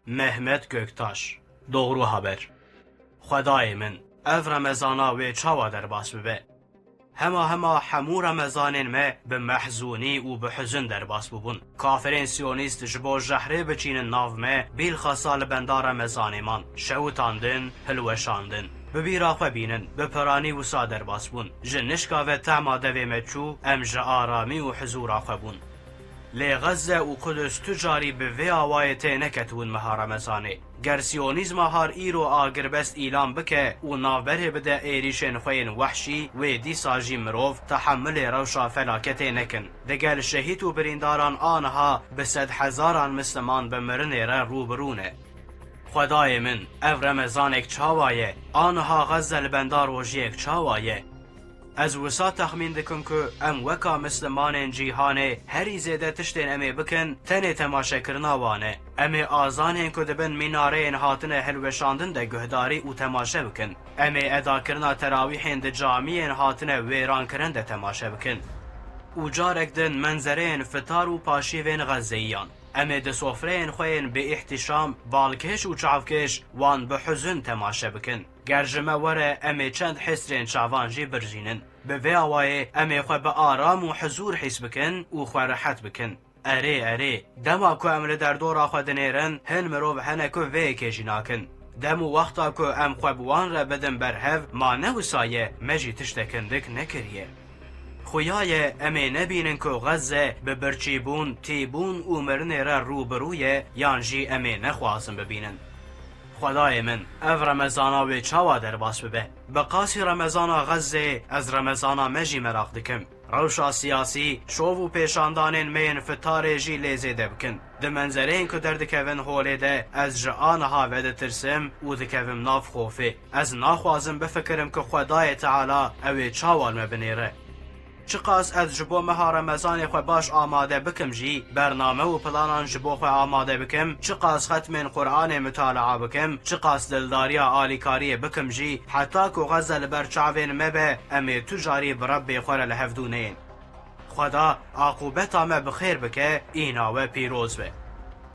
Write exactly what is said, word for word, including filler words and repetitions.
Mehmet Göktaş. Doğru haber. Xwedayê min, ev Remezana wê çawa derbas bibe? Hema hema hemû Remezanên me bi mehzûnî û bi huzin derbas bûbûn. Kafirên siyonîst ji bo jehrê biçînin nav me, bîlxasa li benda Remezanê man, şewitandin, hilweşandin. Bi bîra xwe bînin, bi piranî wisa derbas bûn. Ji nişka ve tehma devê me çû, em ji aramî û huzûra xwe bûn. Lê Xezze û Qudus tu carî bi vê awayê tê neketibûn meha Remezanê. Ger siyonîzma har îro agirbest îlan bike û navberê bide êrîşên xwe yên wehşî, wê dîsa jî mirov tehemilê rewşa felaketê nekin. Digel şehîd û birîndaran aniha bi sedhezaran misliman bi mirinê re rû bi rû ne. Xwedayê min, ev Remezanek çawa ye? Aniha Xezze li benda rojiyek çawa ye? Ez wisa texmîn dikim ku em weka mislimanên cîhanê herî zêde tiştên em ê bikin, tenê temaşekirina wan e. Em ê azanên ku di bin mînareyên hatine hilweşandin de guhdarî û temaşe bikin. Em ê edakirina terawîhên di camiyên hatine wêrankirin de temaşe bikin. Û carek din menzereyên fitar û paşîvên Xezzeyiyan. Em ê di sofreyên xwe yên bi îhtîşam, balkêş û çavkêş wan bi huzin temaşe bikin. Ger ji me were, em ê çend hesrên çavan jî birjînin. Bi vê awayê em ê xwe bi aram û huzûr hîs bikin û xwe rehet bikin. Erê, erê, dema ku em li derdora xwe dinêrin, hin mirov hene ku vê yekê jî nakin. Dem û wexta ku em xwe bi wan re bidin berhev, ma ne wisa ye, me jî tiştek hindik nekiriye. Xuya ye em ê nebînin ku Xezze bi birçîbûn, tîbûn û mirinê re rû bi rû ye, yan jî em ê nexwazin bibînin. Xwedayê min, ev Remezana wê çawa derbas bibe? Bi qasî Remezana Xezzê, ez Remezana me jî meraq dikim. Rewşa siyasî, şov û pêşandanên me yên fitarê jî lê zêde bikin. Di menzereyên ku derdikevin holê de, ez ji aniha veditirsim û dikevim nav xofê. Ez naxwazim bifikirim ku Xwedayê Teala ew ê çawa li me binêre. Çiqas ez ji bo meha Remezanê xwe baş amade bikim jî, bername û planan ji bo xwe amade bikim, çiqas xetmên Quranê mutalaa bikim, çiqas dildariya alîkariyê bikim jî, heta ku Xezze li ber çavên me be, em ê tu carî bi Rebbê xwe re li hevdû neyên. Xweda aqûbeta me bi xêr bike, îna we pîroz be.